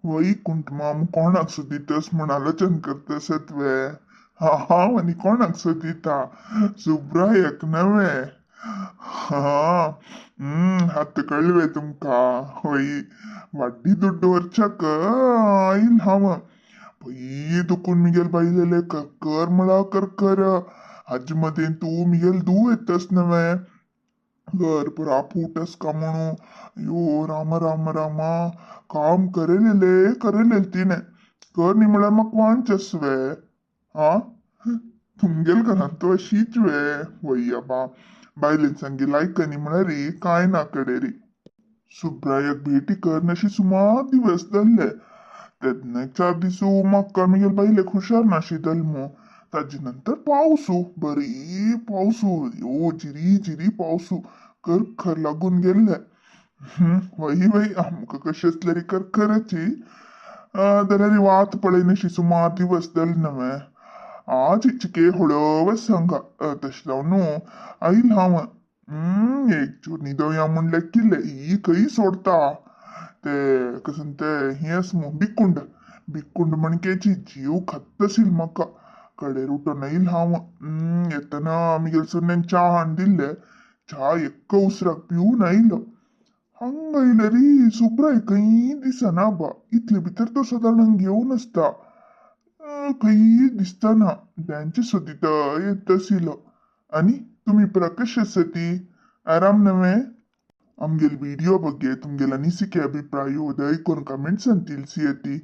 वैकुंठ माम कोणाक सोदितस म्हूण आलोचन करतसत वे? हांव आनी कोणाक सोदिता, सुब्रायक नव्हे. हा आतां कळ्ळें तुमकां. वय वाड्डी दुड्ड व्हरच्याक आयल हांव. पळय दुखून मिगेल बायलेले करकर म्हळा करकर. हाजे मदें तूं मिगेल धूव येतस नव्हे, घर पुरा फूटस का म्हणू. अयो राम राम रामा, काम करेलेले करेलेले तिणें. कर न्ही म्हळ्यार म्हाका वांचस वे? हा तुमगेल घरांत तूं अशीच वे? वय आबा, बायलेन सांगिल्लें आयकनी म्हळ्यार कांय ना कडेरी. सुब्रायक भेटी करनशी सुमार दिवस जाल्ले. तेन्ना एक 4 दीस म्हाका मिगेल बायलेक हुशार नाशी जाल मू. ताजे नंतर पावसू, बरी पावसू, यो झिरी झिरी पावसू, करखर लागून गेल्ले. वय वय आमकां कशें आसल्यार करखरची. जाल्यार वात पळयनशी सुमार दिवस जाले नव्हे. आज चिके हळवस हांगा तशें जावन आयल हांव. एक चूर न्हिदोया म्हूण लेखिल्लें, ही खंय सोडता ते कसं ते हें आसा मू बिकुंड, बिकुंड मणकेची जीव खात्तसील म्हाका. कडेर उठोन आयल हांव. येतना मिगेल सुनेन च्या हाडून दिल्ले, च्या एक्क उसराक पिवन आयलो. हांगा आयल्यार सुब्राय खंय दिसना बा. इतले भितर तो सदां हांगा येवन आसता, खंय दिसतना. बँचे सोदिता येतसिलो. आनी तुमी परा कशें आसती? आराम नव्हे? आमगेल व्हिडिओ ಬಗ್ಗೆ तुमगेल अनिसिके अभिप्राय दयकोन कमेंट्सान ತಿಳಿಸಿಯತಿ.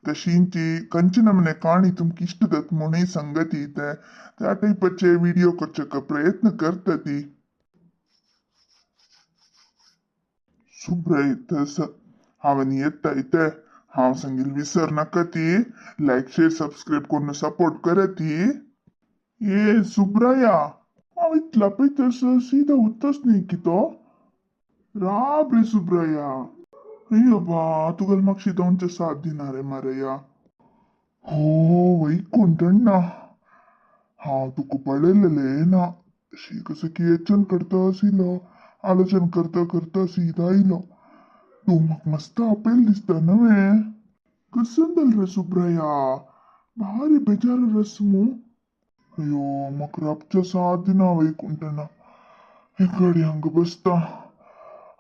तशींची कंचे नमूने काणी तुमकां इश्ट जाता म्हणूय सांगती. त्या टायपाचे व्हिडिओ करचेक प्रयत्न करता ती. सुब्राय तस हांवें येता इते हांव सांगिल्लें विसर नाका ती. लायक शेर सबस्क्रायब करून सपोर्ट करती. ए सुब्राया, हांव इतला पळय तस सीधा उरतस न्ही कितो. राब रे सुब्राया. अय्यो बा, तुगेले म्हाका शिदोवचे साथ दिना रे मारया. हो वैकुंठण्णा, हांव तुका पळयलेलें ना. शी कसो कियेचन करता आशिल्लो, आलोचन करता करता सीधा आयलो. तूं म्हाका मस्त आपयल दिसता नव्हे? कसं जालें रे सुब्राया, भारी बेजार रस मू. अय्यो म्हाका राबच्या साथ दिना वैकुंठण्णा. एक घडी हांगा बसता.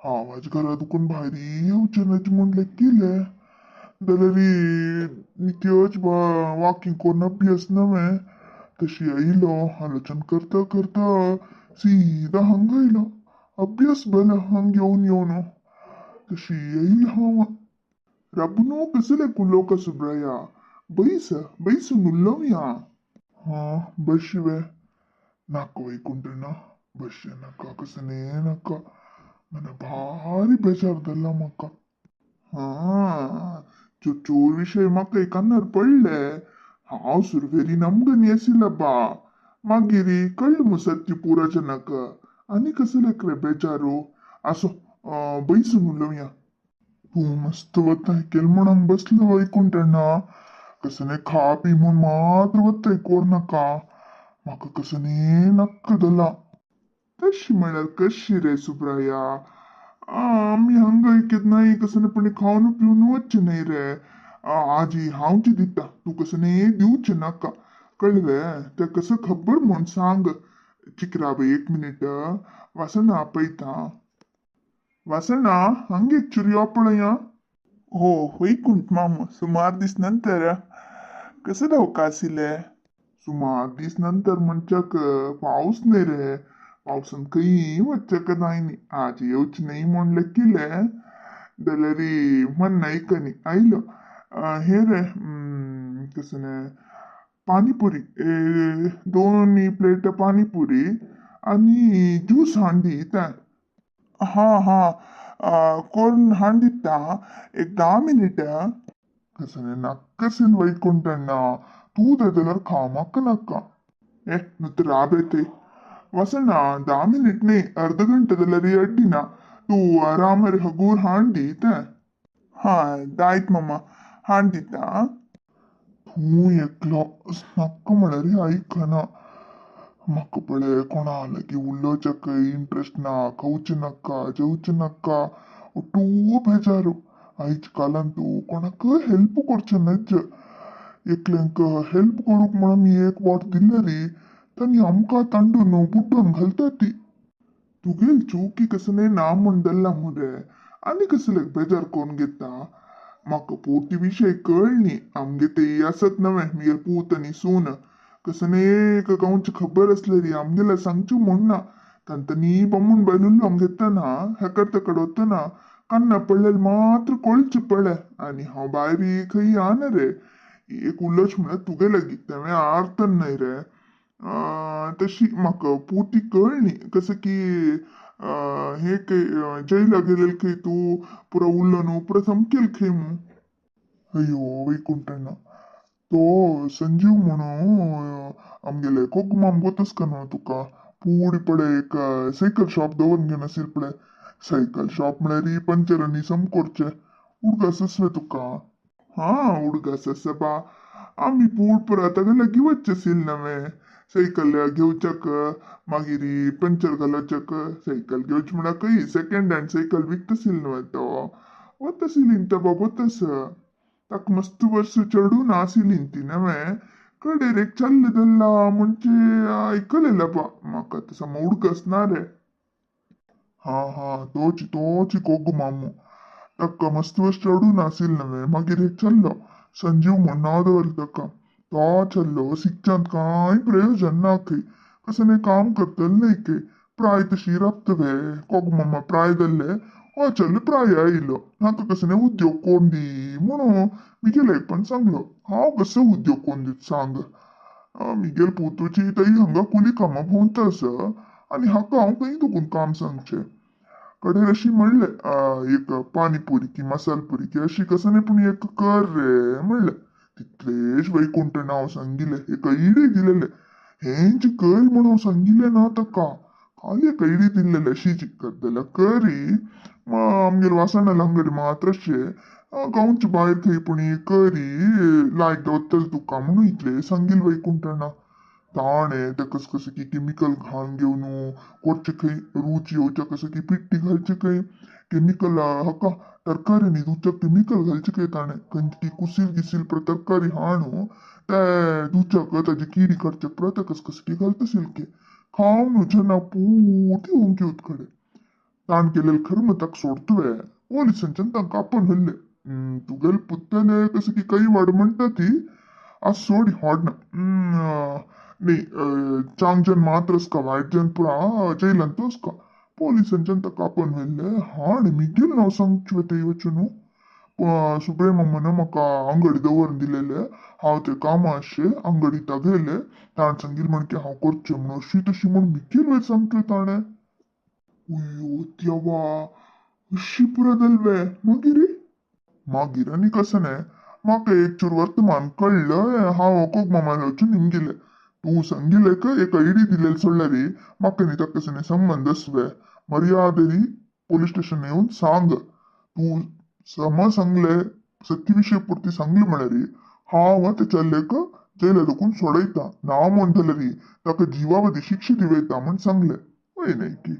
हांव आज घरा दुखून भायर येवचें न्हय म्हूण लेखिल्लें, जाल्यार नित्योच वॉकिंग करून अभ्यास नव्हे. तशी आयलो, आलोचन करता करता सीधा हांगा आयलो. अभ्यास बलो हांगा येवन येवन तशी आयल हांव. राबू कसले उलोवका सुब्राया, बैस बैसून उलोवया. हा बसवे नाका वैकुंठण्णा, बसचें नाका, कसलें नाका. mana भारी बेजार जाल्ला म्हाका. हा चोर विशय म्हाका कानार पडले. हांव सुरवेरी नमगनी आशिल्लो बा, मागीर कळ्ळें मू सत्य पुरा जनक. आनी कसले रे बेजारू. आसो बैसून उलोवया. तूं मस्त वताय केल म्हूण हांगा बसलो वैकुंठण्णा. कसलें खा पी म्हूण मात्र वताय कोर नाका. म्हाका कसलें नाक्क जालां. तशी म्हळ्यार कशी रे सुब्राया? आमी हांगा केन्नाय कसलें खावन पिवन वचचें न्हय रे. आजी हांवच दिता, तूं कसलें दिवचें नाका. कळ्ळें? तें कसं खबर म्हूण सांग. चिकराब एक मिनीट, वासना आपयता. वासना हांगा एक चुरी यो पळया. हो वैकुंठ माम, सुमार दीस नंतर कसं धांवका आशिल्लें? सुमार दीस नंतर म्हणच्याक पावस न्ही रे. पावसान खंय वचच्याक जायनी. आज येवचें न्हय म्हूण लेखिल्लें, जाल्यार मन आयकनी आयलो. हें रे कसलें पानीपुरी, 2 प्लेट पानीपुरी आनी ज्यूस हाडून दी. हा हा करून हाडून दिता, एक 10 मिनीट. कसलें नाका वैकुंठण्णा, तूं जाय जाल्यार खा, म्हाका नाका. ए नुस्तें राब येतय. वसना 10 मिनीट न्ही, अर्द घंटा जाल्यार अड्डिना. तूं आराम हगूर हाडून दी तें. हा दायत मामा, हाडून दिता. तूं एकलो नाका म्हळ्यार आयकना. म्हाका पळय कोणा लागीं उलोवच्याकय इंट्रस्ट ना, खावचें नाका, जेवचें नाका, ओटू बेजारू. आयज कालान तूं कोणाकय हेल्प करचें नज. एकल्यांक हेल्प करूंक म्हूण आमी एक वाट दिल्ले री तांणी आमकां तांडून बुड्डोन घालता ती. तुगेल चुकी कसलें ना म्हूण धरला मुरे, आनी कसले बेजार करून घेता. म्हाका पुर्ती विशय कळ्ळी. आमगे ते आसत नवें मुगेल पूत आनी सून कसलें एक गांवची खबर आसलेली आमगेल्या सांगची म्हूण ना. तांतनी बामूण बायल उलोवंक घेतना हेकड तेकड वतना कान्ना पडलेले मात्र कळचे पडले आनी हांव भायर खंय याना रे. एक उलोवचें म्हळ्यार तुगे लागीं तेवें आर्तन न्हय रे. तशी म्हाका पुर्ती कळ्ळी कसं की हे खंय जैला गेलेले खंय तूं पुरा उलोवन पुरा समकेल खंय मू. अय्यो वैकुंठण्णा, तो संजीव म्हणून आमगेले कोगमाम गोतस का न्हू तुका, पुडी पळय एक सायकल शॉप दवरून घेवन आशिल्ले पळय. सायकल शॉप म्हळ्यार पंचर आनी सम करचें उडगास आसलें तुका. हा उडगास आसा बा, आमी पूण पुरा ताका लागीं वचचें आशिल्लें नवें सायकल घेवच्याक, मागीर पंचर घालोवच्याक. सायकल घेवचें म्हळ्यार खंय सेकंड हँड सायकल विकता आशिल्लो न्हय तो. वता आशिल्ली त्या गोतस ताका मस्त वर्स चडून आशिल्ली ती नवें कडेर एक चल्ल धरला म्हणजे आयकलें बा म्हाका तसो उडगास ना रे. हा हा तोची तोची कोगू मामू, ताका मस्त वर्स चडून आशिल्लें नवें. मागीर एक चल्लो संजीव म्हूण नांव दवरलें ताका. तो चल्लो शिकच्यांत कांय प्रयोजन ना खंय, कसलें काम करतलें न्हय खंय. प्राय तशी राबतवे कोगमामा प्राय जाल्ले हो चल्लो प्राय आयलो. हाका कसलें उद्योग कोण दी म्हणून मिगेले पण सांगलो. हांव कसो उद्योग कोण दित सांग. मिगेल पुतूची तई हांगा कुली कामां भोंवता आसा आनी हाका हांव खंय दुकून काम सांगचें. कडेर अशी म्हणलें एक पानीपुरी की मसालपुरी की अशी कसलें पूण एक कर रे म्हणलें. तितलेश वैकुंठ नांव सांगिल्लें, एका इडे दिलेलें हेंच कर म्हूण हांव सांगिल्लें ना ताका. खाली एका इडी दिल्लेलें अशी करत जाल्यार करी. आमगेर वासणाला अंगडी मात्र अशें गांवचे भायर खंय पूण करी लायक दवरतलें तुका म्हणून इतलें सांगिल्लें वैकुंठणा. ताणें तें कस कसं की केमिकल घालून घेवन करचें खंय, रूच येवच्या कसं की पिट्टी घालचें खंय, केमिकल हाका तरकारीनी दुच्याक केमिकल घालचें खंय ताणें. खंयची ती कुसील गिसील तरकारी हाणू ते दुच्याक ताजी किडी काडच्या पुरा तें कस कसं की घालता आशिल्लें. खावन जेन्ना पुर्ती हुमकी उत कडेन ताण केलेलें खरं ताका सोडतवे पोलिसांच्यान तांकां आपोवन व्हेल्ले. तुगेले पुत्तले कसं की काही वाड म्हणटा ती आज सोडी हाडना न्ही चांग जन मात्र आसका वायट जन पुरा जैलांत आसका. पोलिसांच्यान ताका आपोवन व्हेल्ले. हाण मिगेल नांव सांगचें तें वचून न्हू. सुब्रमण्यमान म्हाका अंगडी दवरून दिलेले, हांव ते कामा अशें अंगडी तागेले ताणें सांगिल्लें म्हण की हांव करचें म्हूण अशी तशी म्हूण मिगेल वयर सांगचें ताणें. अय्यो देवा, अशी पुरो जालें मागीर. मागीर आनी कसलें म्हाका एक चूर वर्तमान कळ्ळें. हांव कोगमामाले वचून निमगिलें तूं सांगिल्लें एका इडी दिलेलें सोडल्यार म्हाका न्ही ताका कसलें संबंद आसवे. मर्यादेनी पोलीस स्टेशन येवन सांग तूं समा सांगलें सत्य विशय पुरती सांगलें म्हळ्यार हांव ते चल्लेक जैला दुखून सोडयता ना म्हूण जाल्यार ताका जिवावधी शिक्षा दिवयता म्हूण सांगलें. वय न्हय की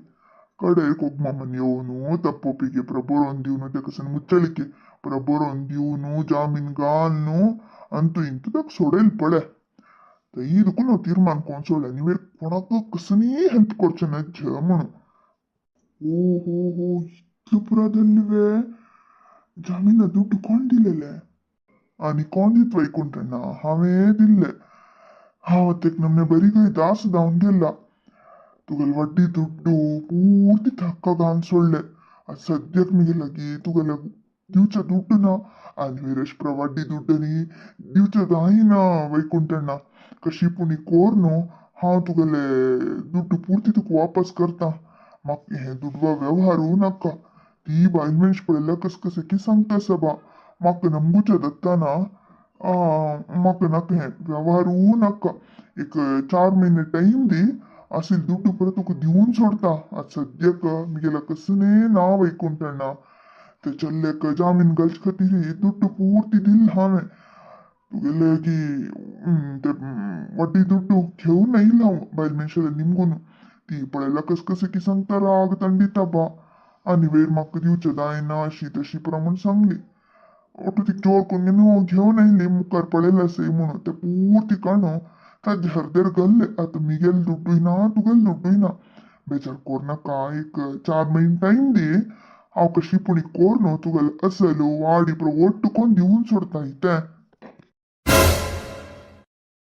कडेर कोगमामान येवन तप्पोपिके पुरा बरोवन दिवन ते कसन मुच्चलिके पुरा बरोवन दिवन जामीन घालून अंतू इंतू ताका सोडयलें पळय. तई दुखून हांव तीर्मान कोण सोडलें आनी वयर कोणाक कसलीय हेल्प करचें नज्ज म्हणून. ओ हो हो, इतलें पुरा जाल्लें वे. जामिना दुड्डू कोण दिलेले आनी कोण दित वैकुंठण्णा? हांवें दिल्ले. हांव तेक नमने बरी गय दास धांवन गेला तुगेले वड्डी दुड्डू पुर्ती थक्का घालून सोडले. आतां सद्याक मुगे लागीं तुगेले दिवचे दुड्डू ना आनी वयर अशें पुरा वड्डी दुड्ड न्ही दिवचे जायना वैकुंठण्णा. कशी पुणी कोर न्हू हांव तुगेले दुड्डू पुर्ती तुका वापस करता. म्हाका हें दुडवा व्यवहारू नाका. ती बायल मनीस पळयल्यार कस कशें की सांगता सभा म्हाका नंबूच्या दत्ताना म्हाका नाका हें व्यवहारू नाका. एक 4 म्हयने टायम दी असेल दुड्डू परत तुका दिवन सोडता. आतां सद्याक मुगेल्या कसलें ना वैकुंठण्णा. ते चल्लेक जामीन घालचे खातीर दुड्डू पुर्ती दिल्ले हांवें तुगेले की ते वड्डी दुड्डू घेवन आयिल्लो हांव बायल मनशाले निमगून. ती पळयल्यार कस कशें की सांगता राग तंडिता बा. आनी वयर म्हाका दिवचें जायना अशी तशी पुरो म्हूण सांगली. ओटू ती जोर करून घेवन आयली मुखार पळयलें आसय म्हणून ते पुर्ती काडून ताजे हरदेर घाल्ले. आतां मिगेल दुड्डूय ना तुगेल दुड्डूय ना. बेजार कोरनाका, एक 4 म्हयने टायम दी, हांव कशी पुणी कोर न्हू तुगेले असल वाडी पुरो वट्ट कोन्न दिवन सोडता इतें.